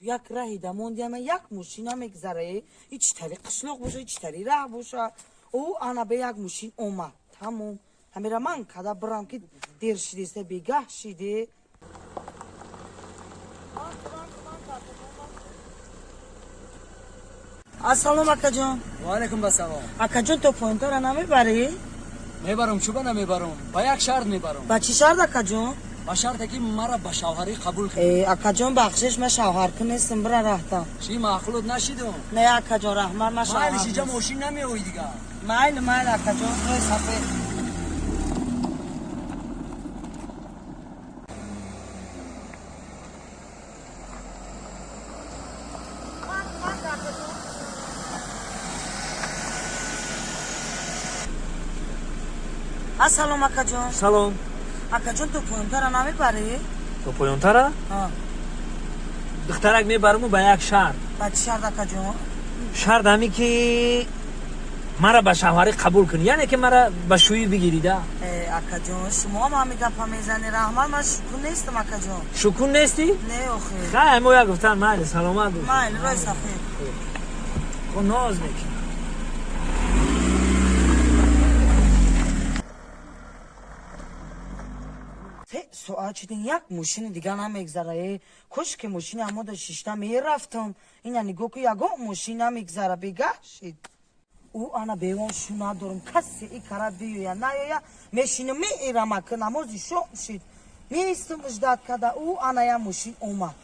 Як раҳи дамондиама, як мошин намегзара. Ҳеч тари қишлоқ боша, ҳеч тари раҳ боша. Ӯ ана бе як мошин омад, тамом. Ҳамера ман када бирам, ки дер шидеста, бегаҳ шиде. Ассалом, акаҷон. Ваалайкум ассалом. Акаҷон, то поинтара намебарӣ? Мебарам, чуба намебарам? Ба як шарт мебарам. Ба чӣ шарт, акаҷон? Ба шарте ки мара ба шавҳарӣ қабул кунӣ. Э, акаҷон, бахшиш, ман шавҳаркун нестам, бира рафтам. Чӣ, маъқулот нашидум? Не, акаҷон, раҳмат, ман шавҳар Майлиш, иҷа мошин намеои дигар. Майли, майли, акаҷон, рӯи сафед. Ассалом, акаҷон. Салом. Акаҷон, то поёнтара намебарӣ? То поёнтара? Духтарак, мебараму ба як шарт. Ба чӣ шарт, акаҷон? Шарт ҳаме ки мара ба шавҳарӣ қабул кунӣ, яъне ки мара ба шӯӣ бигирӣ да. Э, акаҷон, шумо ҳам ҳамин гапа мезанӣ? Раҳмат, ман шукун нестам, акаҷон. Шукун нестӣ? Не, охи. Хай, мо як гуфтан, майли, саломат бош. Майли, рӯи сафед. Хо, ноз мекунӣ. Се соат шидин, як мошини дига намегзара. Е, кош ки мошини ҳамода шишта мерафтам. Ина нигоҳ ку, ягон мошин намегзара, бегаҳ шид. Ӯ ана бевон шу надорам, касе и кара биёя наёя, мешинам, меирам. Ака, намози шом шид, меистам, ждать када. Ӯ ана я мошин омад.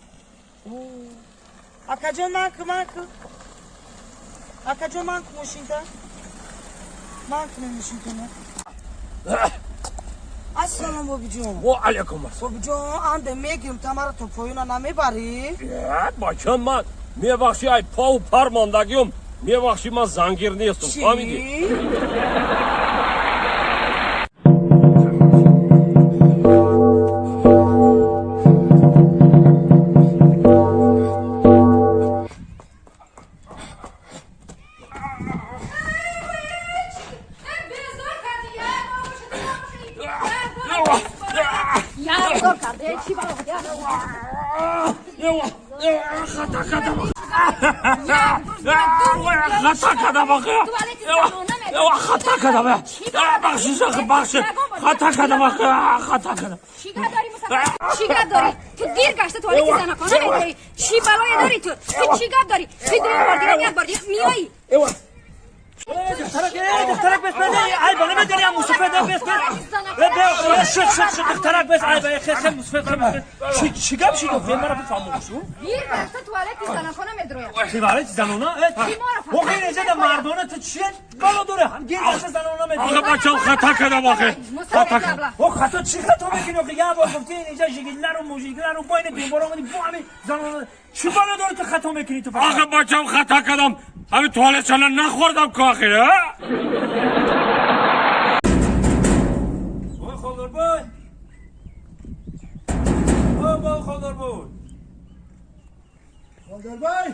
Акаҷон, манку, манку, акаҷон, манку мошинта, манку мошинтона. Ассалом, бобиҷон. Ва алайкум ассалом. Бобиҷон, анде мегирм, та мара то поёна намебарӣ? Бачам, ман мебахши, ай пову пар мондагиём, мебахши, ман зангир нестам, фаҳмидӣ? Хато кардам, хато кардам, бахшиш, бахши, хато кардам, хато кардам. Чӣ гап дорӣ, мусаффар? Чӣ гап дорӣ? Ту дир гашта туалети занакона медорӣ. Чӣ балое дорӣ ту? Ту чӣ гап дорӣ? Ту дуюм бор дига, як бор дига меоӣ. Духтарак, духтарак, бес, бес, айба намедори, мусаффар, бес, бес, шуд, шуд, шуд, духтарак, бес, айба, хе, хе, мусаффар, чӣ гап шид? Мара бифаҳмон шу. Дир гашта туалети занакона медрояд. Туалети занона? Охи, инҷа мардона ту чӣ бало дора? Ҳам гир гашта занона медрояд. Охе, бачам, хато кардам, охе, хато кардам. О, хато чӣ хато мекунӣ, охи? Як бор гуфтӣ, инҷа жигиллару мужиглару бо ин бемор омадӣ, бо ҳами занона чӣ бало дори, ту хато мекунӣ ту? Охе, бачам, хато кардам, ҳами туалетшана нахӯрдам ку, охе. Ой, холдорбой, о, бой, холдорбой. Холдорбой.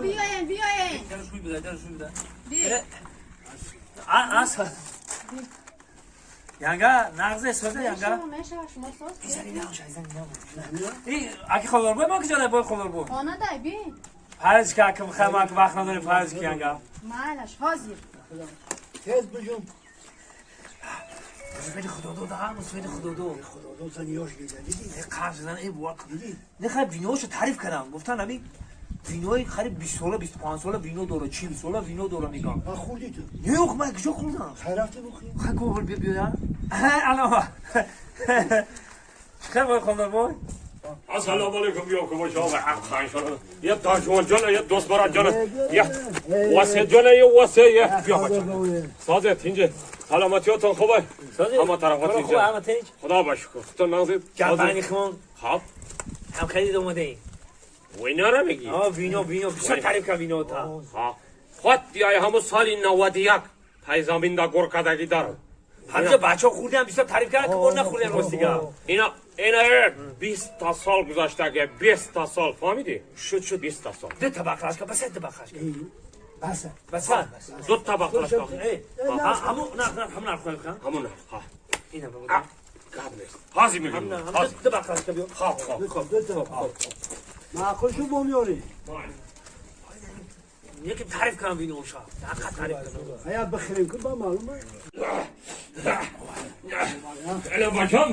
Биёен, биёен. Даршӯй бида, даршӯй бида. Ас янга нағзе соза, янга. Мешава, шумо соз. Аки холдорбой, мо киҷода, бой холдорбой? Хона дай би. Фарз ки аки хама вақт надорем, фарз ки, янга. Майлаш, ҳозир. Тез бижум. Мусфеди худодод, ҳа, мусфеди худодод. Худодод заниёш дида, дидӣ? Қарз зан, э, бува. Нехай, виношо таъриф кардам, гуфтан ами винои қариб 20 сола, 25 сола вино дора, 40 сола вино дора, мегам. Ма хӯрдӣ ту? Не, ох, ман куҷо хӯрдам? Хай, рафтӣ бухӯрӣ. Хай, ко, бия, бия. Ало, чӣ бой, хондорбой? Ассалому алайкум, ёку бошо, я дашвон ҷона, я дӯст барад ҷона, я васе ҷона, я васе, я бия, бача. Созет, инҷа саломатиётон хубай? Ҳама тарафот инҷа. Ҳама тинч. Худо ба шукр. Ту нағзид? Гапани хмон. Хоб. Ҳам харид омадаем. Винора мегӣ? А, вино, вино бисёр таъриф кар вино та. Ҳа. Хот диай, ҳаму соли 91 тай заминда гур кардагӣ дарам. Ҳамҷа бачаҳо хӯрдиам, бисёр таъриф кардан, ки мо нахӯрдем, ростига. Ина 20 та сол гузаштаги, 20 та сол, фаҳмидӣ? Шуд, шуд. 20 та сол. Ду та баклажка, басад, ду баклажка. Баса. Баса. Ду та баклажка. Ҳамун нарх, ҳамун нарх хоҳем. Ҳамун нарх, ҳа. Ина бабо. Гап нест. Ҳази мегирем. Ҳази. Ду бақарашка биё. Хоб, хоб. Хоб, хоб. Маъқул шу бо меёрӣ. Яке таъриф кунам виноша. Ҳақиқат таъриф кунам. Ая бихӯрем ки ба маълум аст. Эла бачам,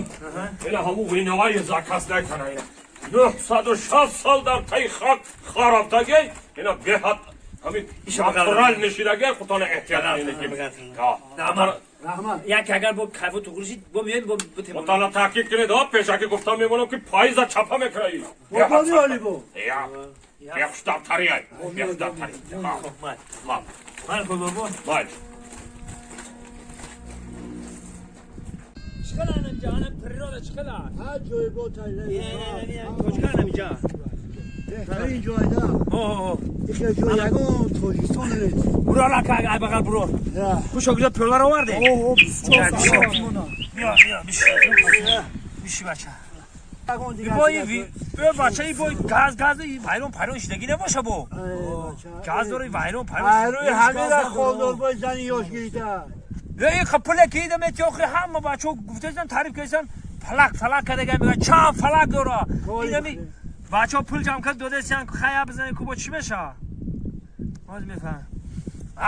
эла ҳамун виноҳои заказ накана ина. 960 сол дар таи хок харафтагӣ, ина беҳад ҳамин натурал нишидагӣ, худтона эҳтиёт кунед. Раҳмат. Як агар бо кайфу туғри шид, бо меоем бо бутем. Худтона таъкид кунед, ҳо, пешакӣ гуфта мемонам ки поиза чапа мекунад. Бо меёрӣ бо. Бехушдафтарӣ, бехушдафтарӣ. Ман. Ман хуб бо. Ман. Чикала инҷа, ана природа чикала. Ҳа ҷой бо тайла. Тоҷикан инҷа. Беҳтарин ҷойда. О. Ихе ҷой ягон Тоҷикистон нест. Бурор ака, ай бағал бурор. Хуш огиза пиёларо оварде. О, Биё, биё, биши. Биши бача. Бой, бача и бой газ газ и вайрон пайрон шидагӣ набоша бо. Газ дори вайрон пайрон. Айрӯи ҳамира холдор бой зани ёш гирифта. Эй қапуле ки идам эти охи ҳама бачо гуфтасан таъриф кардасан фалак фалак кардага мега чанд фалак дора. Инами бачо пул ҷамъ кард додасан хая бизанем ку бо чӣ меша? Боз мефаҳмам.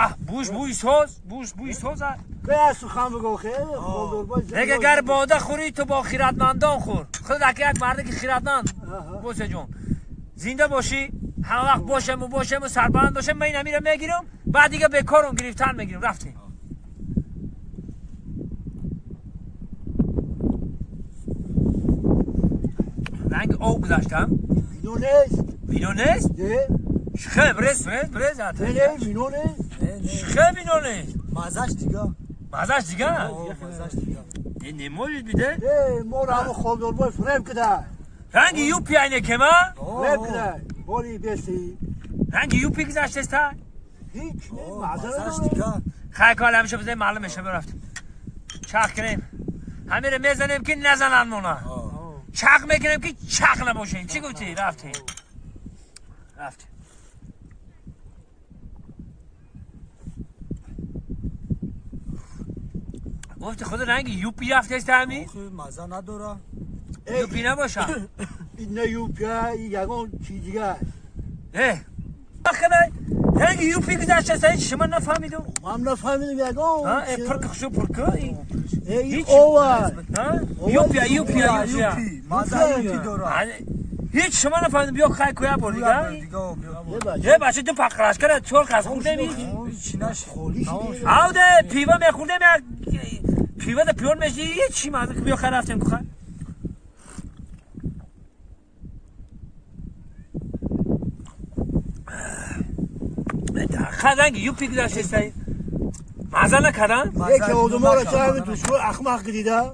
Аҳ буш бӯи соз, буш бӯи соз. Бе сухан бигӯ хеле холдор бой. Мега гар бода хӯрӣ ту бо хиратмандон хӯр. Худ ака як марде ки хиратманд. Босе ҷон. Зинда бошӣ, ҳама вақт бошему бошему сарбаланд бошем, ман ин амира мегирам, баъд дига бекорум гирифтан мегирам. Рафтем. Ранг об гузаштам. Вино нест. Вино нест? Не. Шхе, брез, брез, брез. Не, вино нест. Шхе вино нест. Мазаш дига. Мазаш дига? Мазаш дига. Не, не может биде. Не, мо рамо холдор бой фреб кида. Ранги юпи айне кема? Фреб кида. Боли беси. Ранги юпи гузаштеста? Ҳеч не, маза Мазаш дига. Хай кал ҳамеша бизанем маълум меша бирафтем. Чах кунем. Ҳамеро мезанем ки назананд мона. Чақ мекунем ки чақ набошем. Чӣ гуфтӣ? Рафтем. Рафтем. Гуфти худ ранги юпи рафтеста ҳами? Маза надора. Юпи набоша. Не юпи, ягон чиз дига. Э. Бахнай. Ранги юпи гузаштеста ҳеч шумо нафаҳмидум. Ман нафаҳмидум ягон. Ҳа, пурк хушу пурк. Эй, ова. Ҳа? Юпи, юпи, юпи. Маза юпи дора. Ҳеч шумо нафаҳмидум. Биё хай куя бор дига. Е бача ду пақрашкара чор кас хӯрдем ҳеч. Ҳеч нашид. Авде пиво мехӯрдем як пиво да пиёр мешди ҳеч чӣ маза биё хай рафтем ку хай. Хай ранги юпи гузаштестай. Маза накардан? Яке одаморо чави душвор ахмақ гирида.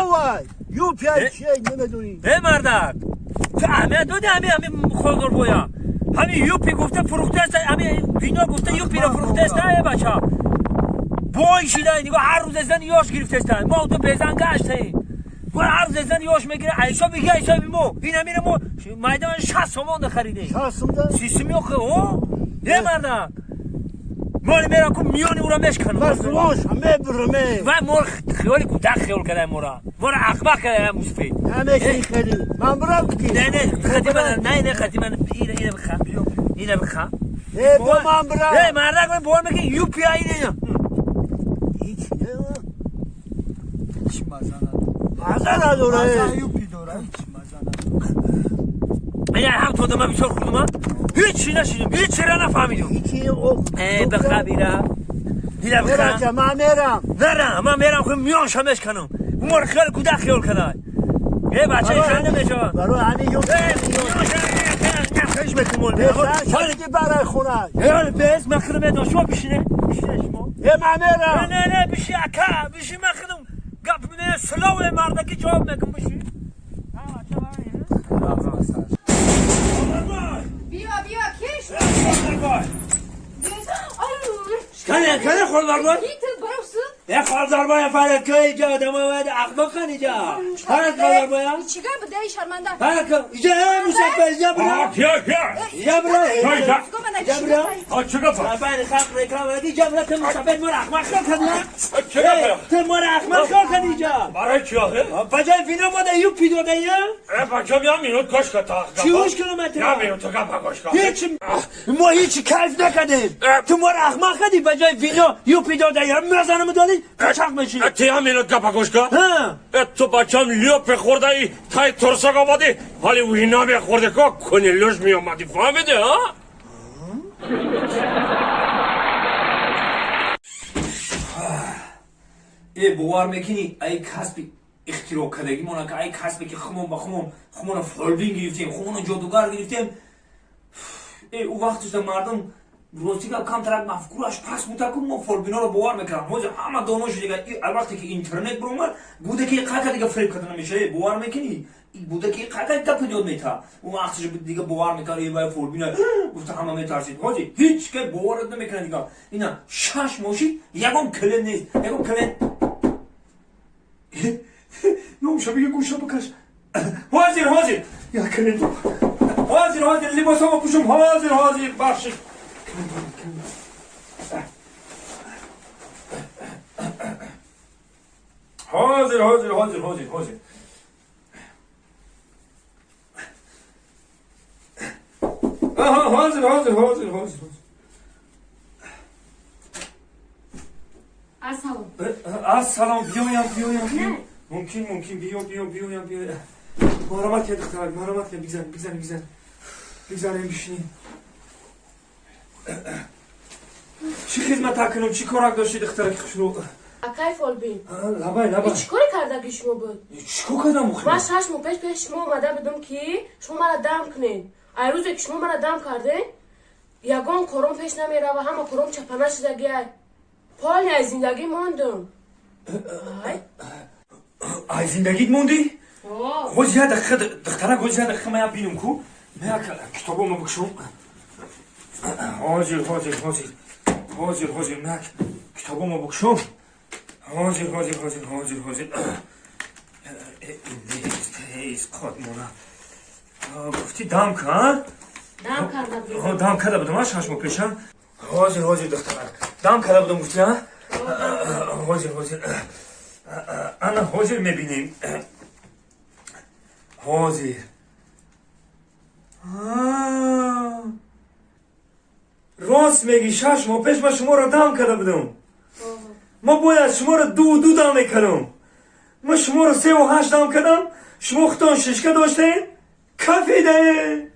Ова, юпи чи намедонӣ. Э мардак. Ту аҳамият доди ҳами ҳами холдор боя. Ҳами юпи гуфта фурӯхтааст, ҳами вино гуфта юпиро фурӯхтааст, э бача. Бой шида нигоҳ ҳар рӯз зан ёш гирифтааст. Мо ту безан гаштаем. Мо ҳар рӯз зан ёш мегирад, ҳисоби я ҳисоби мо. Ин ҳамиро мо майдон 60 сомон харидем. 60 сомон? 30 сомон охе, о? Э мардак. Моли мерам ку миёни ӯро мешканам. Бас лош мебурме. Вай мор хиёли кӯдак хиёл карда мора. Мора ахмақ карда мусфид. Ҳамеша хеле. Ман бурам ки. Не, не, хати ман, не, не, хати ман, ина, ина биха. Ина биха. Э, бо ман бурам. Э, мардак ман бовар мекунӣ UPI не. Ҳеч не. Ҳеч маза надора. Маза надора. Маза юпи дора, ҳеч маза надора. Ман ҳам то дама бисёр хӯрдум, ҳеч чӣ нашидум, ҳеч чиро нафаҳмидум. Ҳеч Э, биха бира. Бира биха. Мерам, ман мерам. Нара, ман мерам хӯ миёнша мешканам. Мор хиёли кӯдак хиёл карда. Э, бача ин намешавад. Барои ҳамин юпи. Э, миёнша хеш мекунам. Ҳолики барои хона. Э, бес, ман худам медонам. Шумо бишине. Бишине шумо. Э, ман мерам. Не, не, биши ака, биши ман худам. Гап не, слове мардаки ҷавоб мекунам, биши. Биё, биё, киш. Кане, кане холдор бой? Ки ту баровсу? Як холдорбоя фарад ко иҷа одама бояд ахмақан иҷа. Фарад холдорбоя. Чӣ гап буда, эй шарманда? Фарад ко иҷа мусаффар иҷа бира. Кия кия? Иҷа бира. Иҷа. Иҷа бира. А чӣ гап? Байни халқ реклама ди иҷа бира, ту мусаффар моро ахмақ хел кардӣ. Чӣ гап? Ту моро ахмақ хел кардӣ иҷа. Барои чӣ охе? Ба ҷои вино мода юпи додаи? Э бачам я минут гӯш кун та. Чӣ гӯш кунам ман Я туро? минут гап гӯш кун. Ҳеч мо ҳеч кайф накардем. Ту моро ахмақ кардӣ, ба ҷои вино юпи додаи. Мезанам додӣ пачақ мешӣ. Э, ту я минут гап гӯш кун. Ҳа. Э, ту бачам лёпи хӯрдаи тай турсак омадӣ, ҳоли вино мехӯрдӣ ко куни лӯш меомадӣ, фаҳмидӣ, ҳа? Э, бовар мекунӣ, ай касби ихтироъ кардагимона, ки ай касбе ки хумон ба хумон хумона фолбин гирифтем, хумона ҷодугар гирифтем. Э, ӯ вақташда мардум рости гап камтарак мафкураш паст буда ку, мо фолбиноро бовар мекардам. Ҳозир ҳама доно шуд дига. Вақте ки интернет биромад, будаки қака дига фиреб карда намеша. Э, бовар мекунӣ, будаки қака гапи ёд мета. Ӯ вақташ дига бовар мекард, э, вай фолбина гуфта ҳама метарсид. Ҳозир ҳеҷ ка боварат намекунад дига. Ина 6 моҳ шид, ягон клиент нест, ягон клиент. Номша бига, гӯша бикаш. Ҳозир, ҳозир, як клиент. Ҳозир, ҳозир, либосамо пӯшум. Ҳозир, ҳозир, бахшиш. Ҳозир, ҳозир, ҳозир, ҳозир, ҳозир. Аҳа, ҳозир, ҳозир, ҳозир, ҳозир. Ассалом. Ассалом, биёям, биёям, биёям. Мумкин, мумкин, биё, биё, биёям, биёям. Марҳамат кед, духтарак, марҳамат кед, бигзар, бигзар, бигзар, бигзарем, бишинем. Чӣ хизмата кунам, чӣ корак дошти, духтараки хушрӯ? Акай фолбин. Лабай, лабай. Чӣ коре кардаги шумо буд? Чӣ кор кардам? Ман 6 моҳ пеш пеши шумо омада будам, ки шумо мара дам кунед. Ай рӯзе ки шумо мара дам кардем, ягон кором пеш намерава, ҳама кором чапана шудагиай. Полный аз зиндагӣ мондум. Ай. Ай зиндагит мондӣ? Ҳози як дақиқа, духтарак, ҳози як дақиқа, ман як бинам ку, ман як китобомо бикушом. Ҳозир, ҳозир, ҳозир, ҳозир, ҳозир, ман як китобомо бикушом. Ҳозир, ҳозир, ҳозир, ҳозир, ҳозир. Нест, ҳез қотмона. Гуфтӣ дам ка? Дам карда будем. Дам карда будам, 6 моҳ пеша. Ҳозир, ҳозир, духтарак, дам карда будам гуфтӣ, а? Ҳозир, ҳозир, ана ҳозир мебинем, ҳозир. А, рост мегӣ, 6 моҳ пеш ман шуморо дам карда будам. Ма бояд шуморо ду ду дам мекардам. Ма шуморо севу ҳашт дам кардам, шумо худтон шишка доштед, кафидаед.